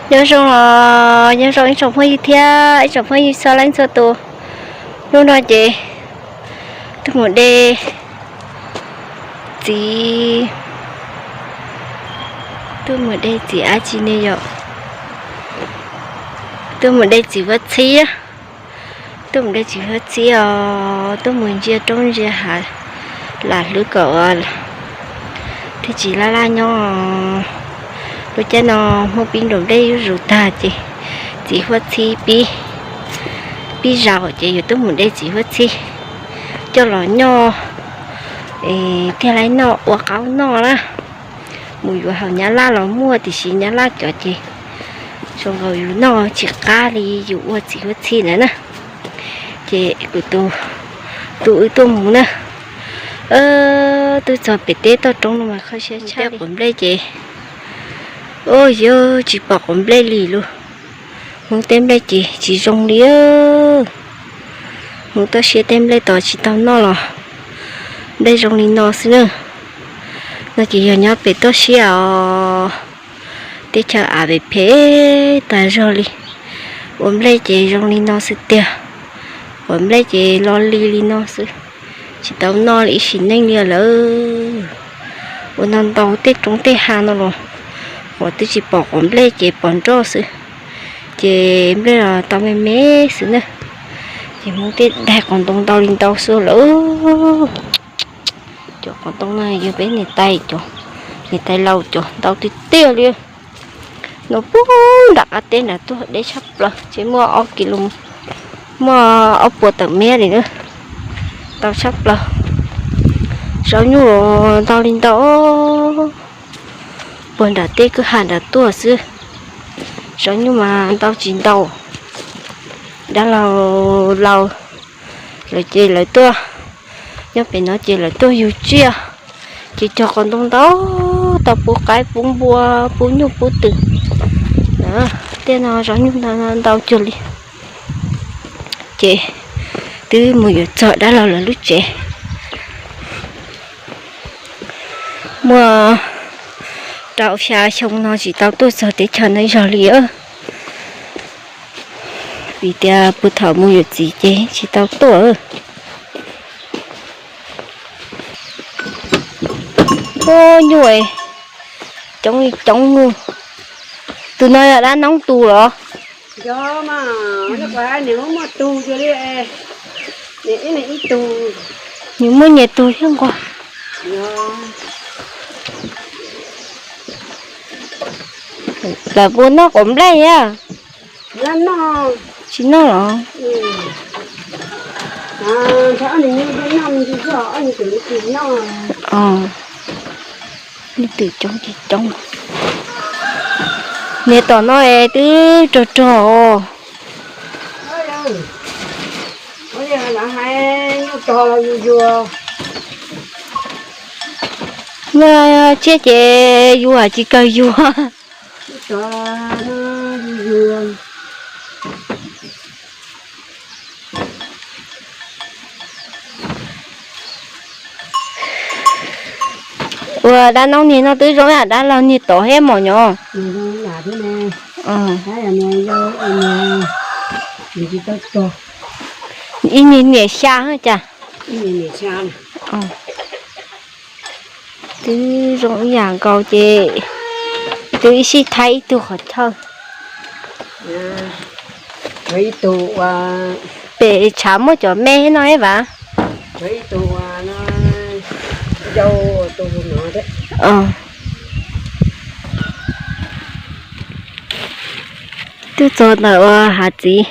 Nyob zoo os, nyob zoo ib tsoom phooj ywg thiab ib tsoom phooj ywg txhua leej txhua tus. Hnub no ces tuaj mus de txiv, tuaj mus de txiv dab tsi ne yom? Tuaj mus de txiv huab txhib. Tuaj mus de txiv huab txhib os, tuaj mus ntsia roob ntsia hav lam hlwb kom thiaj tsis laj laj nyob. Lub caij no Hmoob pib nrau nplej zuj zus tag ces txiv huab txhib pib, pib zaum ces yuav tuaj mus de txiv huab txhib coj los nyoj, thiaj li noj ua qaub noj na. Mus yuav hauv Nyab Laj los muaj tiam sis Nyab Laj cov ces zoo nkaus yus noj tsis qab li yus ua txiv huab txhib ntawd na. Ces kuv tus, tus wb tuaj mus na, twb txog pem teb toj roob no mas kho siab tshaj li. Quav nplej ces, o yog tsis pom quav nplej li lus. Hmoob tej nplej ces tsis zoo li. Hmoob toj siab tej nplej tod tsis tau noj los nplej zoo li no xwb na. No ces yog nyob pem toj siab os, teb chaws av pem phem tas zog li, ua nplej ces zoo li no xwb tiag. Quav nplej ces lo li li no xwb, tsis tau noj li ib sim neej li lawm. Ua ntau ntau tej roob tej hav no los quav twb tsis pom quav nplej ces pom nroj xwb, ces nplej los tau me me xwb na. Ces Hmoob tej daig qos ntoo ntau li ntau xwb lawm. Cov qos ntoo no yog peb niam tais cov, niam tais laus cov ntau tiag tiag li. No puag nram qab teb nram tuaj deb tshaj plaws ces muaj ob kis lus, muaj ob puas tawm mev li na. Ntau tshaj plaws. Zaub nyuj ntau li ntau, puag nram teb kwj ha nram tuaj xwb. Zaub nyuj mas ntau tsis ntau. Dab laug laus lawm ces lawv tuaj, nyob pem no ces lawv tuaj yug tsiaj, ces cog qos ntoo ntau, tau pub qaib pub npua pub nyuj pub twm. Tej no zaub nyuj ntau cuag li. Ces twb mus yuav txog dab laug lawv lub tsev. Muaj rau xya xyoo no tsis tau tuaj txog teb chaws no zog li. Vim tias puag thaum mus yuav txiv ces tsis tau tuaj. Ub, nyuj coob li coob. Tus no yog dab noob tus los? Nws muaj nyias tug thiab nquag. Lawv puas noj quav nplej a? Tsis noj los? Leej twg coob ces coob. Niag tom no es twb rog rog os. Nyuj tsiaj ces yuav tsis kawg yuav. Ua dab noob niag no twb zoo yam dab laug niag tod thiab mos nyov. Ib niag niam xya cas. Twb zoo ib yam nkaus ces twb ib sij thaij ib tug qhov chaw. Pem tshav muaj cov me no ib vas. Twb txog ntawm ua hav txiv,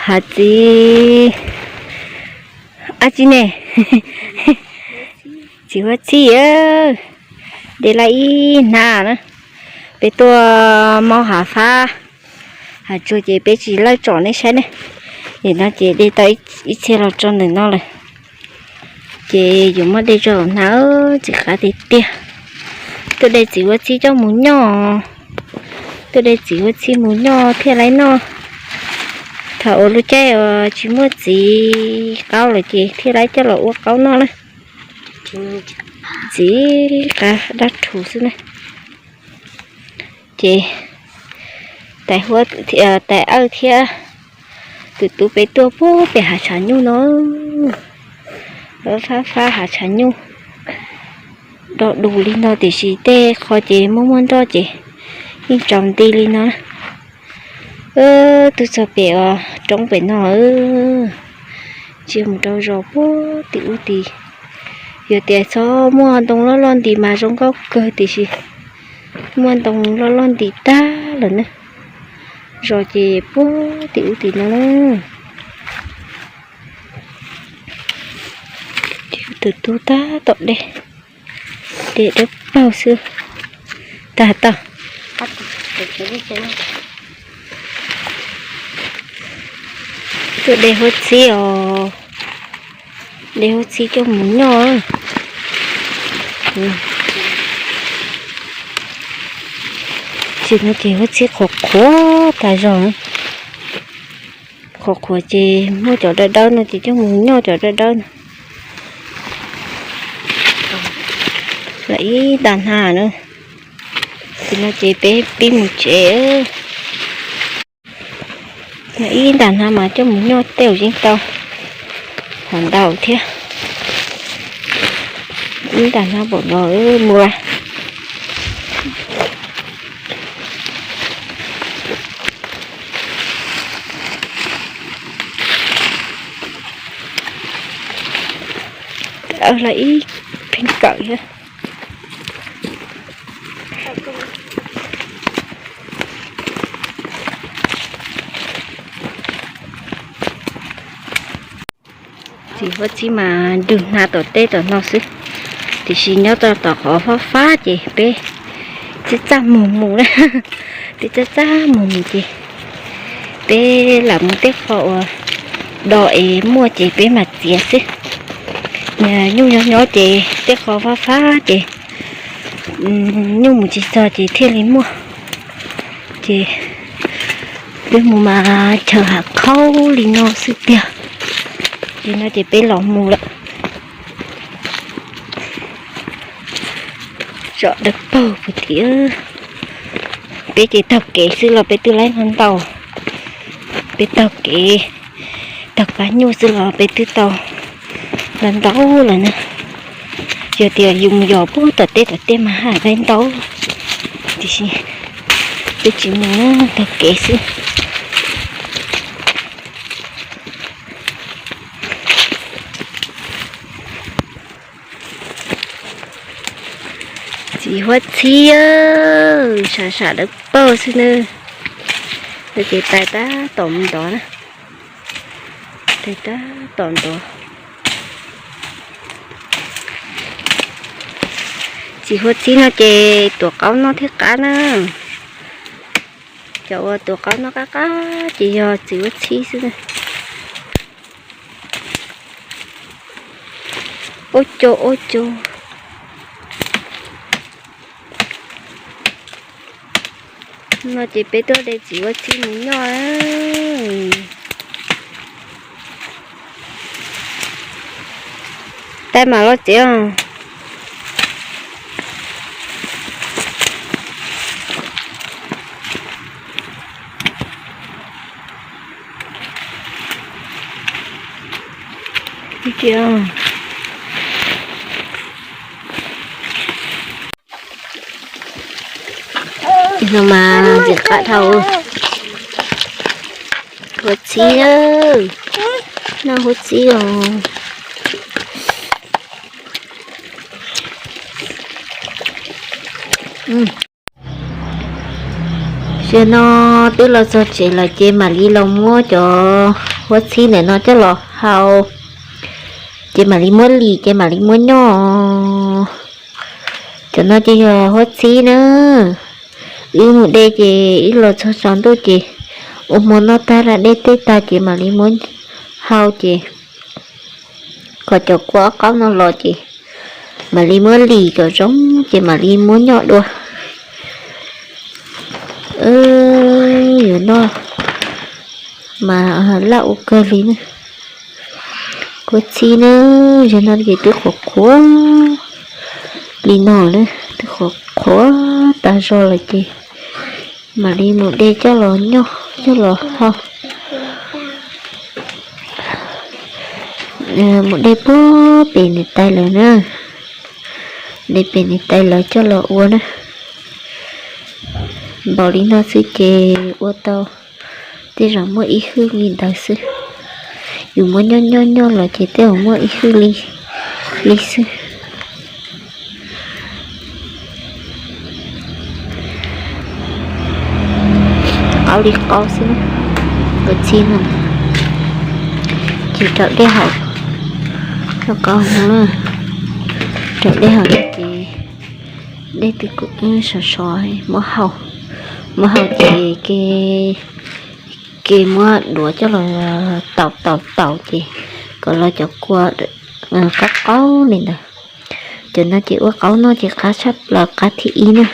hav txiv, ab tsi ne, txiv huab txhib, de laj ib hnab na. Peb tuaj mob hav fab hav tsuag ces peb tsis lawj tsom nej saib ne. Nim no ces de tau ib txhia los tso ntawm no lawm. Ces yuav muab de tso hnav, txiv qab tiag tiag. Tuaj de txiv huab txhib coj mus nyoj, tuaj de txiv huab txhib mus nyoj thiaj li noj. Thaum ua lub caij uas tsis muaj txiv qaub lawm ces thiaj li coj los ua qaub noj na. Txiv qab dab rhuv xwb na. Ces Tais huab, tais awj thiab tus tub peb tuaj puag pem hav tshav nyuj no, fab fab hav tshav nyuj. Do dus li no tiam sis tej qho ces muaj muaj nroj ces yeej tsaus nti li no. Twb txog pem os, roob pem no, tsis mus rau zos puag tim ub tid. Yog tias txhob muaj ntoo loj loj nti mas zoo nkauj kawg tiam sis muaj ntoo loj loj nti tag lawm na. Zos ces puag tim ub tim no na. Tus tub tab tom de, de dawb paug xwb. Tag tau. Tuaj de huab txhib os, de huab txhib coj mus nyoj. Tsis no ces huab txhib qhuav qhuav tas zog. Qhuav qhuav ces muaj cov dawb dawb no ces coj mus nyoj cov dawb dawb no. Lawm ib nta hnav na, tsis no ces peb pib mus tsev. Lawm ib nta hnav mas coj mus nyoj tej zaum yeej tau hov ntau thiab. Ib nta hnav npaum no mus. Lawm ib pheej kawm thiab. Txiv huab txhib mas nrug hnav tom teb tom no xwb, tiam sis nyob rau tom qhov fab fab ces peb txaj txaj muag mus na, peb txaj txaj muag mus ces peb lam mus tej qho uas do es muaj ces peb mam txiav xwb. Nyuj nyob nyob ces tej qho fab fab ces nyuj mus tsis txog ces thiaj li muaj. Ces peb mus mas chaw hav khaub li no xwb tiag. Ces no ces peb los mus lawm. Zos dawb paug puag tim, peb ces taug kev xwb los peb twb laib ntau ntau. Peb taug kev, taug pab nyuj xwb los peb twb tau ntau ntau lawm na. Yog tias yus mus yos puag tom teb tom teb mas haj laib ntau, tiam sis peb tsis mus, taug kev xwb. Txiv huab txhib, sam sam dawb paug xwb na. Ces tais tab tom mus ntov na, tais tab tom ntov. Txiv huab txhib no ces tuav qaub noj thiab qab na. Cov uas tuav qaub noj qab qab ces yog txiv huab txhib xwb. Ub co ub co. No ces peb tuaj de txiv huab txhib mus nyoj. Tais mam los tsev os. No mas ntxim qab dhau. Huab txhib, noj huab txhib os. Ces no twb los txog tsev lawm ces mam li los muab cov huab txhib ntawm no coj los hau, ces mam li muab lim ces mam li muab nyoj. Cov no ces yog huab txhib na. Wb mus de ces wb los txog tsaus ntuj ces ua hmo noj tag, da dej tej tag ces mam li muab hau ces kom cov kua ob qaub no los ces mam li muab lim kom zoo ces mam li muab nyoj dua. Yuav noj mas laj ua kawg li na. Huab txhib na, zaum no ces twb qhuav qhuav li no na, twb qhuav qhuav tas zog lawm ces Mam li mus de coj los nyoj coj los hau. Mus de puag pem niam tais lawv na, de pem niam tais lawv coj los ua na. Npaum li no xwb ces ua tau, tej zaum muaj ib hwj li ntawd xwb. Yus muab nyoj nyoj nyoj los ces tej zaum muaj ib hwj li, li xwb. Qaub li qaub xwb, ua txij no ces rau dej haus, rau qaub no, rau dej haus ces dej twb sov sov, muab hau, muab hau ces ke muab duav coj los taus taus taus ces kom los cov kua qaub qaub li ntawd. Cov no ces ua qaub noj ces qab tshaj plaws, qab thib ib na.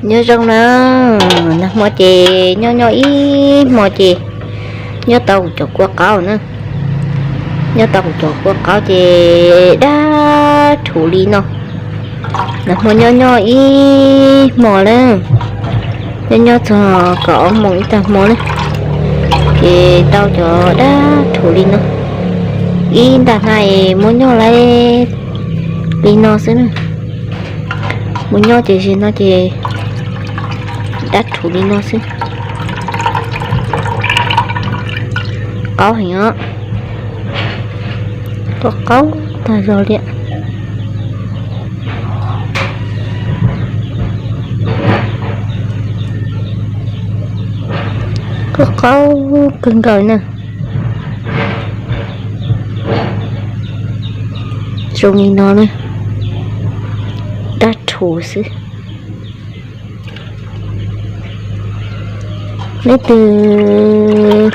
Nyob zoo na, nag hmo ces nyob nyob ib hmo ces nyob tau kuv cov kua qaub na. Nyob tau kuv cov kua qaub ces dab rhuv li no. Nag hmo nyob nyob ib hmo na, nyob nyob txog kaum ob moos ib tag hmo na, ces tau cov dab rhuv li no. Ib nta hna es muab nyoj laib li no xwb na. Muab nyoj ces zim no ces dab rhuv li no xwb. Qaub heev os, qaub qaub tag zog li. Qaub qaub kawg nkaus na. Zoo li no na, dab rhuv xwb. Leej twg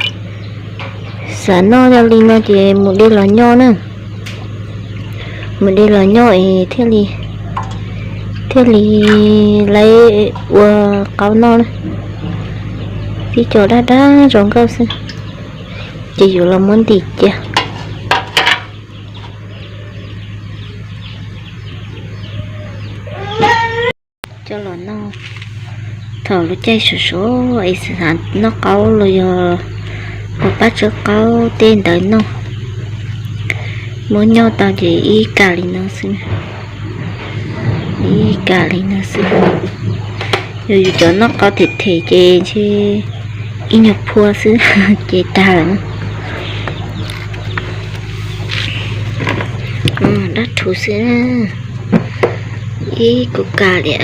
xav noj li no ces mus de los nyoj na. Mus de los nyoj es thiaj li, thiaj li laib ua qaub noj na. Tib co dab dab zoo nkauj xwb, ces yuav los muab ntim cia coj los noj. Thaum lub caij sov sov es xav noj qaub los yog ua pab tsawb qaub tej ntawd noj, muab nyoj tau ces ib kas li no xwb, ib kas li no xwb. Yog yus cov noj qaub them them ces ntshe ib nyuag phua xwb ces tag lawm. Dab rhuv xwb, ib kuv kas li.